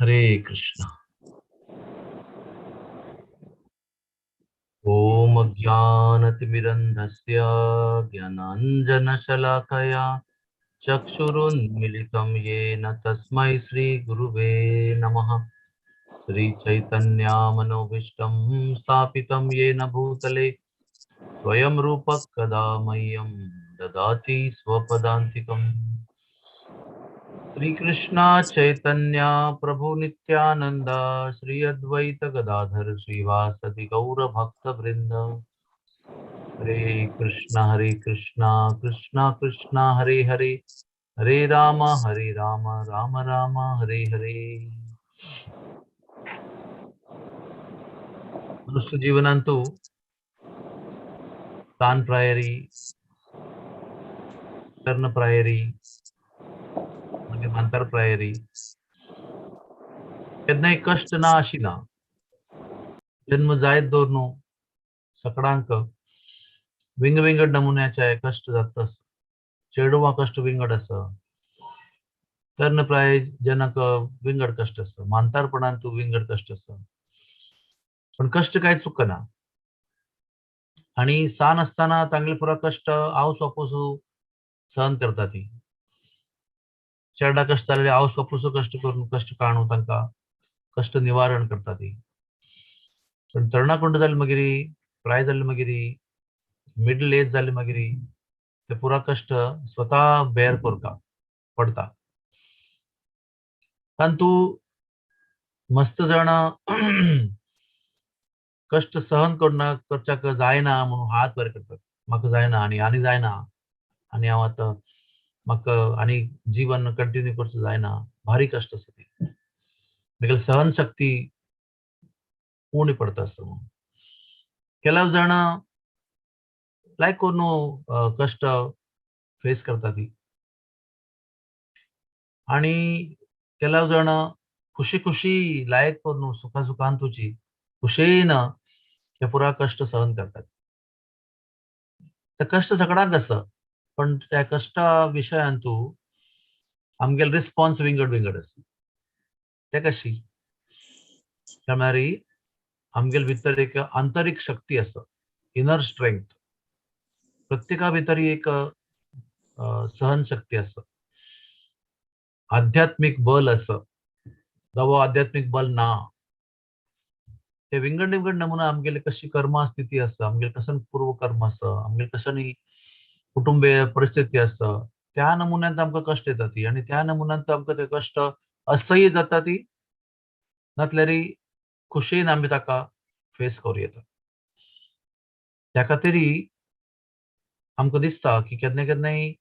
हरे कृष्ण। ॐ अज्ञानतिमिरन्धस्य ज्ञानाञ्जनशलाकया चक्षुरुन्मिलितं येन तस्मै श्रीगुरुवे नमः। श्रीचैतन्यामनोभीष्टं स्थापितं येन भूतले स्वयं रूपः कदा मह्यं ददाति स्वपदान्तिकम्। श्रीकृष्ण चैतन्य प्रभु नित्यानंद श्री अद्वैत गदाधर श्रीवासदि गौर भक्त वृंद। हरे कृष्ण कृष्ण कृष्ण हरे हरे, हरे राम राम राम हरे हरे। मनुष्य जीवनांतु तान प्रायरी, कर्ण प्रायरी, मागीर मांतार प्रायरी, केन्नाय कश्ट ना अशी ना। जन्म जायत दवर न्हू सकडांक विंग विंगड नमुन्याचे कश्ट जाता। चेडवां कश्ट विंगड आसा, तर्ण प्राय जनक विंगड कश्ट आसा, म्हातारपणान तूं विंगड कश्ट आसा, पण कश्ट कांय चुकना। आनी सान आसतना तांगेले पुरा कश्ट आवस वापूस सहन करता ती। चेडा कश्ट जाल्यार आवस वापूस कश्ट करून कश्ट काडून तांकां कश्ट निवारण करता ती। पण तरणाकुंड जाले मागीर, प्राय जाले मागीर, मिडल एज जाले मागीर ते पुरा कश्ट स्वता बेर करता पडता। तांतू मस्त जाणां कश्ट सहन करना करच्याक जायना म्हणून हात वयर करतात, म्हाका जायना आनी आनी जायना आनी हांव आतां म्हाका आनी जीवन कंटिन्यू करचें जायना, भारी कश्ट आसा ती, मागीर सहन शक्ती उणी पडता आसता म्हणून। केलाव जाणां लायक करून कश्ट फेस करता ती, आनी केलाव जाणां खुशी खुशी लायक करून सुखा सुखान तुजी खुशेन हे पुरा कश्ट सहन करतात। ते कश्ट सगळ्यांक आसा, पण त्या कश्टा विशयान तूं आमगेले रिस्पॉन्स विंगड विंगड आसा। ते कशी म्हळ्यार आमगेले भितर एक आंतरीक शक्ती आसा, इनर स्ट्रेंथ, प्रत्येका भितर एक सहन शक्ती आसा, आध्यात्मीक बल आसा। जावं आध्यात्मीक बल ना, ते विंगड विंगड नमुना आमगेले कशी कर्मा स्थिती आसा, आमगेले कसन पूर्व कर्म आसा, आमगेले कशानी कुटुंबीय परिस्थिती आसा, त्या नमुन्यांत आमकां कश्ट येता ती, आनी त्या नमुन्यांत आमकां ते कश्ट असह्य जाता ती, नातल्यार खुशयेन आमी ताका फेस करूं येता। त्या खातीर आमकां दिसता की केन्ना केन्नाय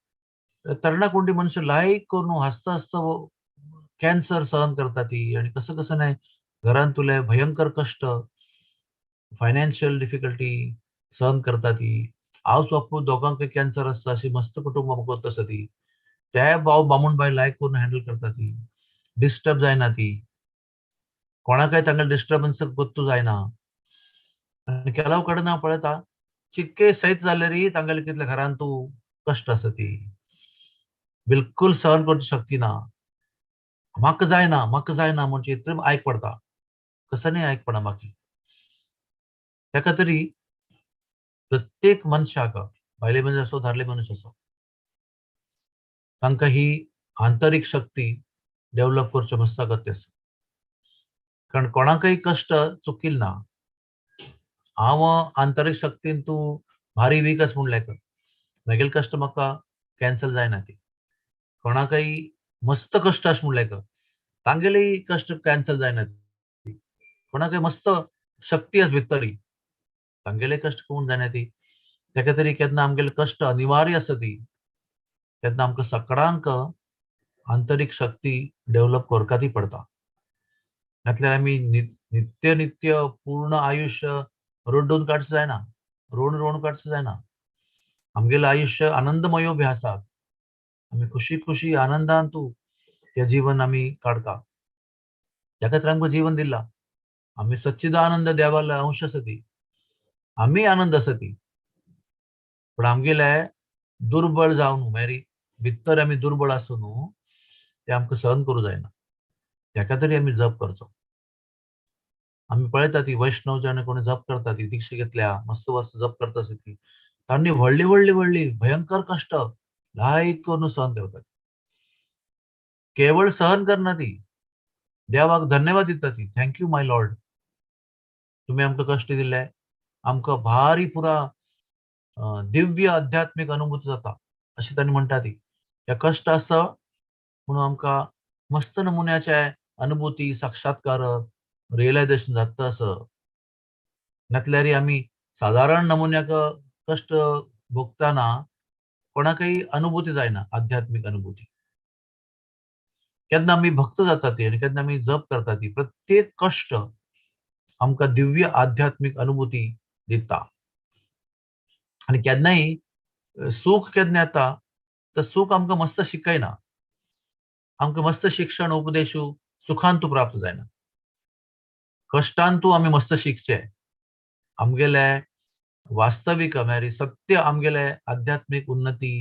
तरणाकुंडी मनुष्य लायक करून हांसता हांसता कॅन्सर सहन करता ती, आनी कसो कसो न्हय घरांत तुले भयंकर कश्ट, फायनान्शियल डिफिकल्टी सहन करता ती। आवस बापूय दोगांकय कॅन्सर आसता अशी मस्त कुटुंबां करता आसता ती, त्या भाव बामूण बाय लायक करून हँडल करता ती, डिस्टर्ब जायना ती, कोणाकय तांकां डिस्टर्बन्स गोत्तू जायना। आनी केलाव कडेन हांव पळयता चिक्के सयत जाल्यार तांगेले कितले घरांत तूं कश्ट आसा ती बिलकुल सहन करची शक्ती ना, म्हाका जायना म्हाका जायना म्हणजे इतलें आयक पडता, कसं न्ही आयक पडना बाकी। ताका तरी प्रत्येक मनशाक, बायले मनीस आसो दादले मनीस आसो, तांकां ही आंतरीक शक्ती डेवलप करच्यो मस्त अगत्य आसा। कारण कोणाकय कश्ट चुकील ना। हांव आंतरीक शक्तीन तूं भारी वीक आसा म्हूण लेखा, मागीर कश्ट म्हाका कॅन्सल जायना ती। कोणाकय मस्त कश्ट आसा म्हूण लेखा, तांगेलेय कश्ट कॅन्सल जायना ती। कोणाकय मस्त शक्ती आसा भितरी, तांगेले कश्ट कोण जायना ती। ताका तरी केन्ना आमगेले कश्ट अनिवार्य आसा ती, तेन्ना आमकां सगळ्यांक आंतरीक शक्ती डेवलप करपाक ती पडता। नातल्यार आमी नित्य नित्य पूर्ण आयुष्य रडून काडचें जायना, रोण रोण काडचें जायना। आमगेलें आयुष्य आनंदमयो बी आसा, आमी खुशी खुशी आनंदान तूं तें जीवन आमी काडता, त्या खातीर आमकां जीवन दिलां। आमी सच्चिदानंद देवाले अंश आसा ती, आमी आनंद आसा ती, पण आमगेले दुर्बळ जावन म्हळ्यार भितर आमी दुर्बळ आसूं न्हू, ते आमकां सहन करूं जायना। ताका तरी आमी जप करचो. आमी पळयता ती वैष्णव जण कोणी जप करता ती दीक्षा घेतल्या मस्त मस्त जप करता आसा ती, तांणी व्हडली व्हडली व्हडली भयंकर कश्ट लायक करून सहन करतात. केवळ सहन करना ती, देवाक धन्यवाद दिता ती, thank you my Lord, तुमी आमकां कश्ट दिले, आमकां भारी पुरा दिव्य आध्यात्मीक अनुभूती जाता अशें तांणी म्हणटा ती. हे कश्ट आसा म्हणून आमकां मस्त नमुन्याचे अनुभूती, साक्षात्कार, रियलायझेशन जाता आसा. नातल्यार आमी सादारण नमुन्याक कश्ट भोगतना कोणाकय अनुभूती जायना, आध्यात्मीक अनुभूती. केन्ना आमी भक्त जाता ती आनी केन्ना आमी जप करता ती, प्रत्येक कश्ट आमकां दिव्य आध्यात्मीक अनुभूती दिता. आनी केन्नाय सूख केन्ना येता तर सूख आमकां मस्त शिकयना, आमकां मस्त शिक्षण उपदेशू सुखांतू प्राप्त जायना. कश्टांतू आमी मस्त शिकचे, आमगेले वास्तवीक म्हळ्यार सत्य आमगेले आध्यात्मीक उन्नती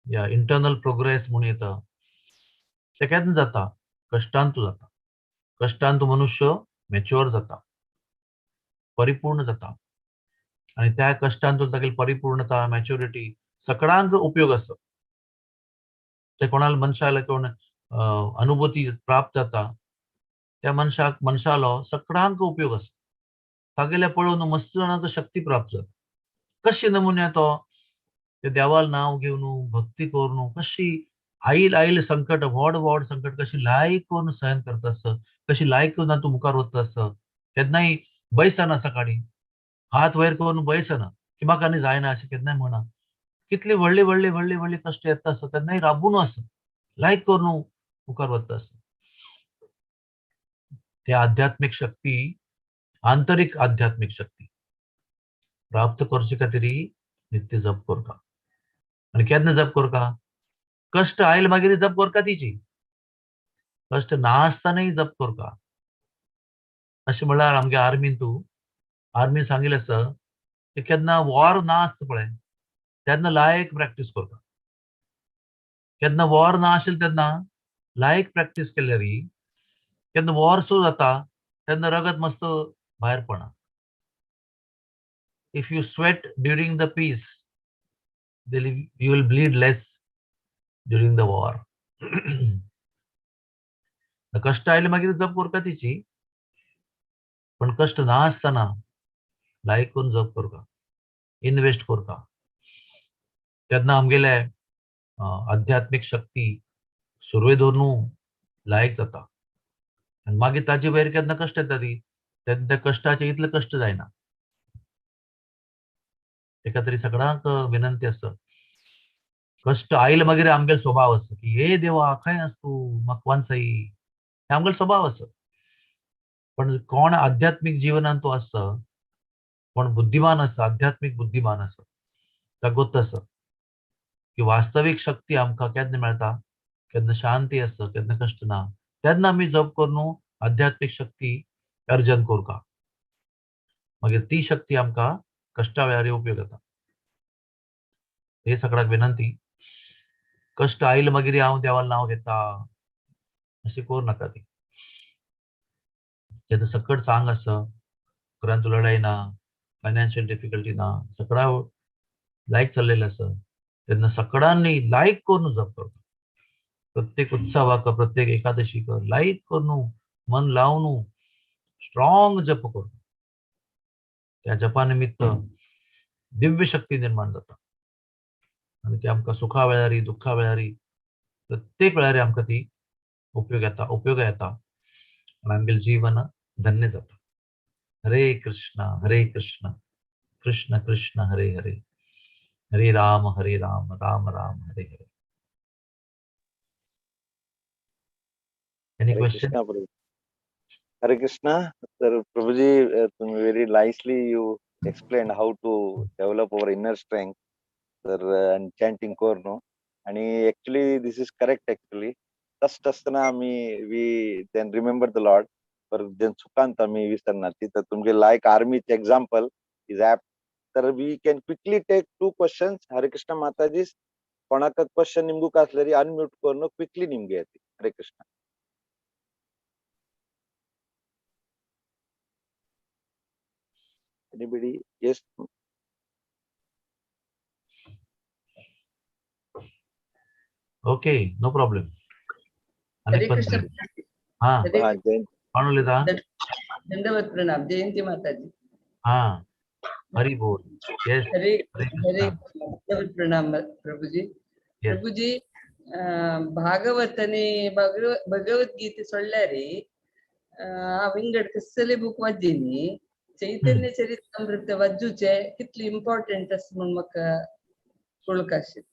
या इंटरनल प्रोग्रेस म्हूण येता ते केन्ना जाता, कश्टांतू जाता. कश्टांतू मनुष्य मॅच्युअर जाता, परिपूर्ण जाता आनी त्या कश्टांतून तागेली परिपूर्णता, मॅच्युरिटी सगळ्यांक उपयोग आसा. ते कोणाला मनशाला कोण अनुभूती प्राप्त जाता त्या मनशाक, मनशालो सगळ्यांक उपयोग आसा. तागेले पळोवन मस्त जाणांक शक्ती प्राप्त जाता. कशी नमुन्या तो ते देवाल नांव घेवन भक्ती करून कशी आईल आईल संकट, व्हड व्हड संकट कशी लायक करून सहन करता आसता, कशी लायक करून तूं मुखार वता आसता. केन्नाय बैसना, सकाळी हात वयर करून बैसना की म्हाका आनी जायना अशें केन्नाय म्हणा. कितली व्हडली व्हडली व्हडली व्हडली कश्ट येता आसता तेन्नाय राबून आसा, लायक करून मुखार वता आसता. ते आध्यात्मीक शक्ती, आंतरीक आध्यात्मीक शक्ती प्राप्त करचे खातीर नित्य जप करता. आनी केन्ना जप करता, कश्ट आयल मागीर जप करता तिची, कश्ट ना आसतनाय जप करता. अशें म्हणल्यार आमगे आर्मीन तूं आर्मीन सांगिल्लें आसा की केन्ना वॉर ना आसता पळय तेन्ना लायक प्रॅक्टीस करता. केन्ना वॉर ना आशिल्लें तेन्ना लायक प्रॅक्टीस केल्यार केन्ना वॉर सुरू जाता तेन्ना रगत मस्त भायर पडना. If you sweat during the peace, you will bleed less during the war. कश्ट आयले मागीर जप करता तिची, पण कश्ट ना आसतना लायक करून जप करता, इन्वेस्ट करता. तेन्ना आमगेले आध्यात्मीक शक्ती सुरवे धरून लायक जाता. आनी मागीर ताजे वयर केन्ना कश्ट येता ती तेन्ना त्या कश्टाचे इतले कश्ट जायना. तेका तरी सगळ्यांक विनंती आसा, कश्ट आयले मागीर आमगेलो स्वभाव आसा की हे देवा खंय आसा तूं, म्हाका वांचय, हे आमगेलो स्वभाव आसा. पण कोण आध्यात्मीक जिवनान तो आसा, कोण बुद्धिमान आसा, आध्यात्मीक बुद्धिमान आसा, ताका गोत्त आसा की वास्तवीक शक्ती आमकां केन्ना मेळटा, केन्ना शांती आसा, केन्ना कश्ट ना, तेन्ना आमी जप करून आध्यात्मीक शक्ती अर्जन करता. मागीर ती शक्ती आमकां कश्टा वेळार उपयोग येता. हे सगळ्याक विनंती, कश्ट आयले मागीर हांव देवाल नांव घेता अशें करूं नाका. ती जेन्ना सकट चांग आसा, घरांत लढाई ना, फायनान्शियल डिफिकल्टी ना, सगळा लायक चल्लेलें आसा, तेन्ना सगळ्यांनी लायक करून जप करता. प्रत्येक उत्सवाक, प्रत्येक एकादशीक लायक करून मन लावन स्ट्रॉंग जप करता. त्या जपा निमित्त दिव्य शक्ती निर्माण जाता आनी ती आमकां सुखा वेळारी, दुख्खा वेळारी, प्रत्येक वेळारी आमकां ती उपयोग येता, उपयोग येता आनी आमगेलें जीवन धन्य जाता. हरे कृष्ण हरे कृष्ण कृष्ण कृष्ण हरे हरे, हरे राम हरे Ram Ram Ram Hare Hare. Any Hare question? Krishna, Prabhu. Hare Krishna. Sir, Prabhuji, very nicely you explained how to develop our inner strength, sir, and chanting korno. And actually, this is correct actually. कष्ट असताना आम्ही we then remember the Lord, per then सुखांत आम्ही विसरणार. तर तुमचे like आर्मीचे example is apt. तर we can quickly take two questions. Hare Krishna Mataji, कोणाक क्वेश्चन निमगू का असल्यारी अनम्यूट करून क्विकली निमगे येते. हरे Krishna. Anybody? Yes. Okay, no problem. Hare Krishna. हा. हरे. हा, जयंती. कोण उलयता? दंडवत प्रणाम, जयंती माताजी. हा, हरी बोल. येस. हरे हरे हरे कृष्ण. दंडवत प्रणाम प्रभुजी. Yes. Prabhuji, Bhagavat आणि भगवद्गीते सोडल्यार हांव विंगड कसले बूक वाज्जेनी, चैतन्य चरितामृत वाजूचे कितले इम्पॉर्टंट आसा म्हूण म्हाका कळूंक आशिल्लें.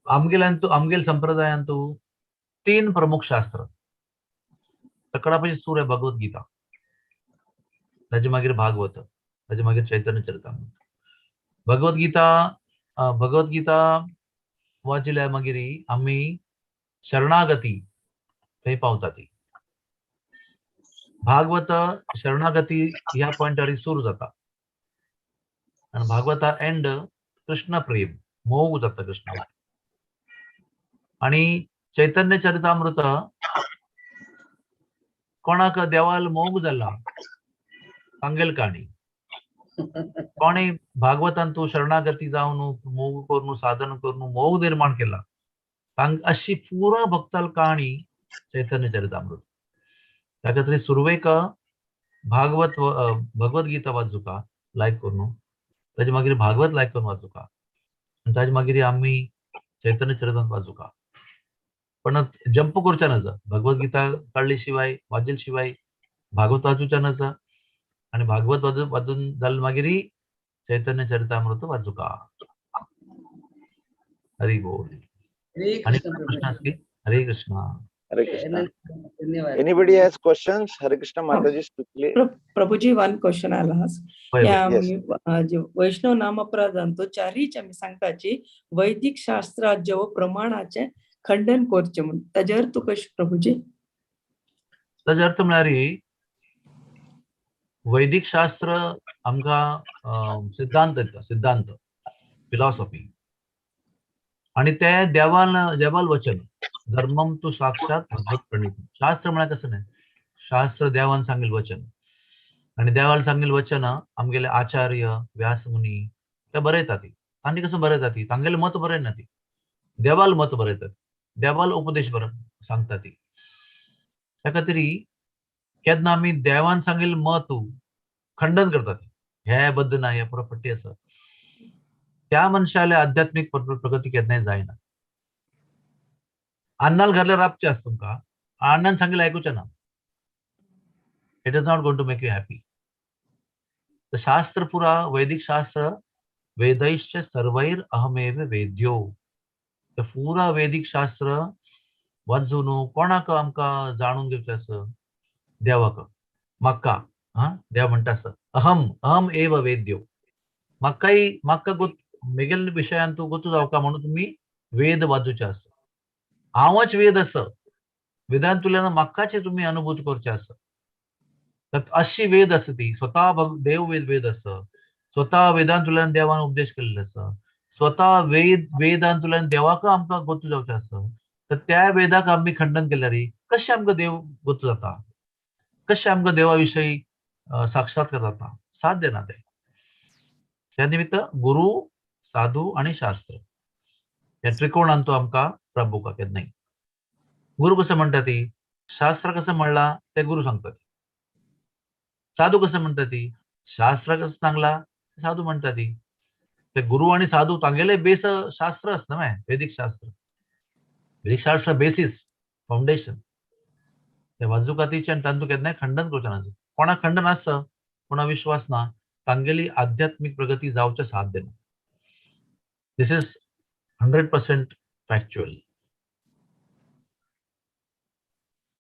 आमगेल्यांतू, आमगेल संप्रदायांतू तीन प्रमुख शास्त्र. सगळ्या पयलीं सुरू आहे भगवद्गीता, ताजे मागीर भागवत, ताजे मागीर चैतन्य चरितामृत. भगवद्गीता, भगवद्गीता वाचिल्या मागीर आमी शरणागती थंय पावता ती. भागवत शरणागती ह्या पॉयंटार सुरू जाता आनी भागवता एंड कृष्ण प्रेम, मोग जाता कृष्णा. आणि चैतन्य चरितामृत कोणाक देवाल मोग जाला सांगेल काणी. कोणी भागवतान तूं शरणागती जावन मोग करून, साधन करून मोग निर्माण केला अशी पुरा भक्ताल काणी चैतन्य चरितामृत. त्या खातीर सुरवेक भागवत, भगवद्गीता वाचुका लायक करून, ताजे मागीर भागवत लायक करून वाचुका आनी ताजे मागीर आमी चैतन्य चरितामृत वाचुका. पण जंप करच्या नज, भगवद्गीता काडली शिवाय, वाचले शिवाय भागवत वाचूच्या नज आणि भागवत वाचून जाले मागीर चैतन्य चरितामृत वाचुका. हरी बोल. हरे आणि कृष्ण प्रश्न प्रभू. असतील? हरे कृष्ण. हरे कृष्ण. धन्यवाद. Anybody has questions? Hare Krishna Mataji, quickly. Prabhuji, one question आला. होय, होय. Yes. वैष्णव नामपराधांतो चारीच आमी सांगताची वैदिक शास्त्राचे व प्रमाणाचे खंडन करचे म्हूण, ताजे अर्थ कशें प्रभुजी? ताजो अर्थ म्हळ्यार वैदिक शास्त्र आमकां सिद्धांत दिता, सिद्धांत, फिलॉसॉफी, आणि ते देवान देवाल वचन, धर्मम तू साक्षात भगवत प्रणित. शास्त्र म्हळ्यार कसं न्हय, शास्त्र देवान सांगिल वचन आणि देवान सांगिल वचन आमगेले आचार्य व्यासमुनी ते बरयतात. ती तांणी कसं बरयतात? ती तांगेले मत बरयना, ती देवाल मत बरयतात, देवाल उपदेश बर सांगता ती. त्या खातीर केन्ना आमी देवान सांगिल मत खंडन करतात, हे बद्द ना, हे पुरो फटी आसा, त्या मनशाले आध्यात्मीक प्रगती केन्नाय जायना. अन्नाल घातल्यार राबचें आसा तुमकां, अण्णान सांगिल्लें आयकुचें ना. It is not going to make you happy. शास्त्र पुरा वैदिक शास्त्र वेदैश्च सर्वैर अहमेव वेद्यो, तर पुरा वैदिक शास्त्र वाचून कोणाक आमकां जाणून घेवचें आसा? देवाक, म्हाका. हा, देव म्हणटा आसा अहम अहम एव वेद्यो, म्हाकाय म्हाका गोत मेगेल विशयान तूं गोतू जावका म्हणून तुमी वेद वाचूचे आसा. हांवच वेद आसा, वेदांतुल्यान म्हाकाचे तुमी अनुभूत करचे आसा. तर अशी वेद आसा ती स्वता देव वेद वेद आसा, स्वता वेदांतुल्यान देवान उपदेश केल्लो आसा, स्वता वेद वेदांतुल्यान देवाक आमकां गोतू जावचें आसा. तर त्या वेदाक आमी खंडन केल्यार कशें आमकां देव गोतू जाता? कशें आमकां देवा विशयी साक्षात्कार जाता? साध्य ना तें. त्या निमित्त गुरु, साधू आणि शास्त्र ह्या त्रिकोणांत आमकां प्रभुका केन्नाय. गुरु कसं म्हणटा ती, शास्त्र कसं म्हणलां तें गुरु सांगता. साधू कसं म्हणटा ती, शास्त्र कसं सांगला साधू म्हणटा ती. ते गुरु आणि साधू तांगेले बेस शास्त्र आसता न्हय, वैदिक शास्त्र. वैदिक शास्त्र बेसीस फावंडेशन. ते वाजूकातीचे आनी तांतूं केन्नाय खंडन करचें ना. कोणाक खंडन आसता, कोणाक विश्वास ना, तांगेली आध्यात्मीक प्रगती जावचें साध्य ना. This is 100% factual.